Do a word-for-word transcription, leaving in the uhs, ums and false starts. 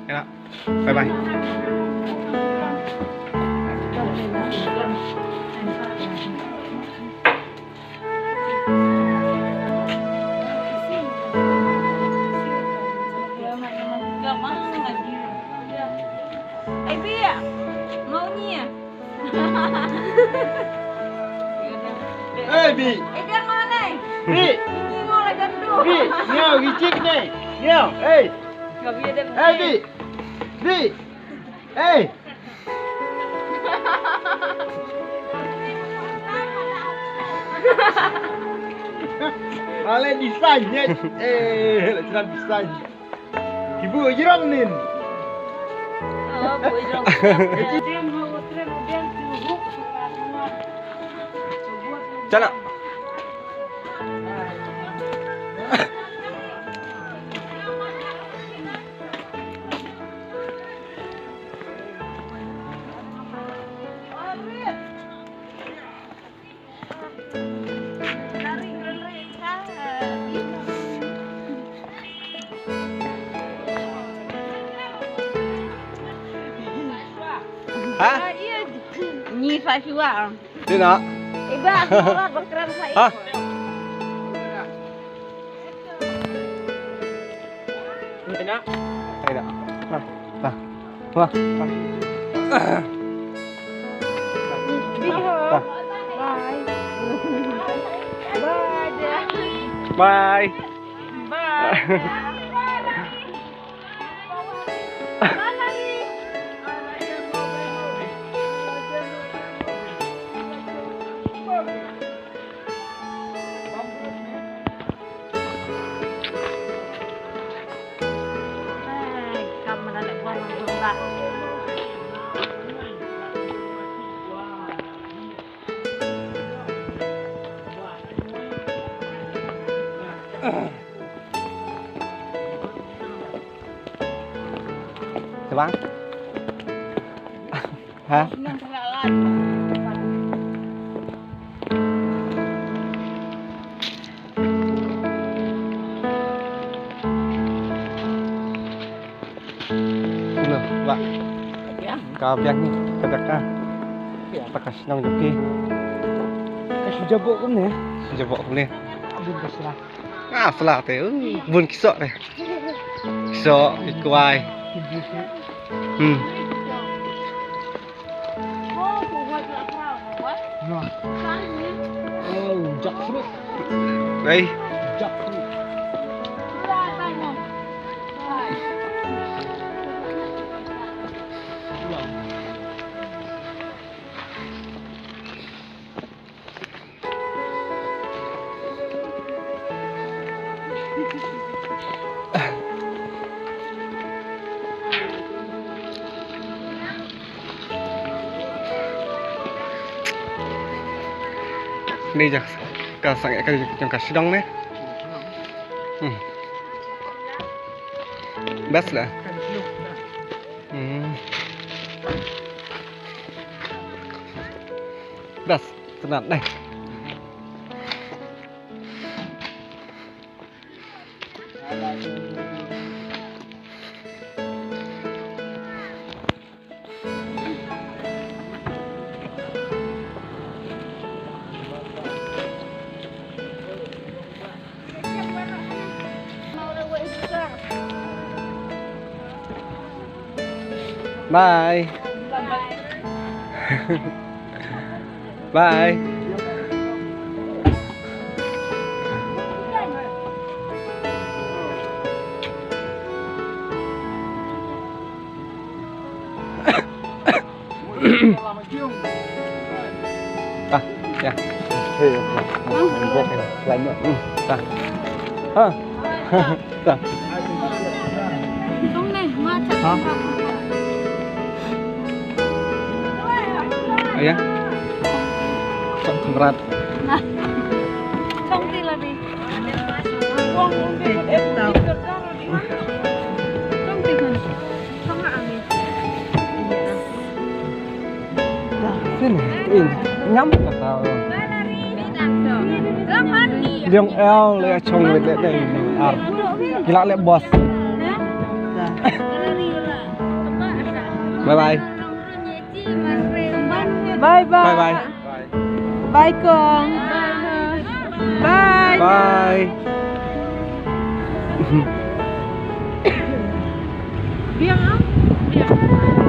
Bye bye. Hey, Bi. Bi. Bi. Niaw, gi chik ne. Niaw, hey. Hey, Bi. Bi. Hey. Ale design ne. Eh, le design. Ki bu ïrong nin. Chana. Ha? Ngi sa shuwa. Dina. Iba, shuwa berkeran sa. Ha? Dina. Dina. Ha. Ha. Wah. Bye. Bye. Bye. Bye. Te bang. Ha? Noh, ba. Ka biang ni, ka daka. Ka daka shnong jong ki. Ka shu jaboh kumne. Shu jaboh kumne. Bun ka sla. Ah, sla te. Uh, bun ki soh te. Ki soh, ki kwai. Hmm. Noh. Oh, jackfruit. Ei. Jackfruit. Ni jong ka sang ka jong ka shnong ne. Hmm. Best lah. Hmm. Best. Tynat dei. Bye. Bye. Ta, ïa. Hei, ïa. Bok ïa. Lain ïa. Hmm, ta. Ha. Ta. Ha. Ïa. Song Kongrat. Song Tilabi. Wong wong di. Song Tilabi. Song Tilabi. Sini, in, ngam kata. Liang el le chong le le le ar. Gila le bos. Bye bye. Bye bye. Bye bye. Bye kong. Bye. Bye. Biang ah. Biang.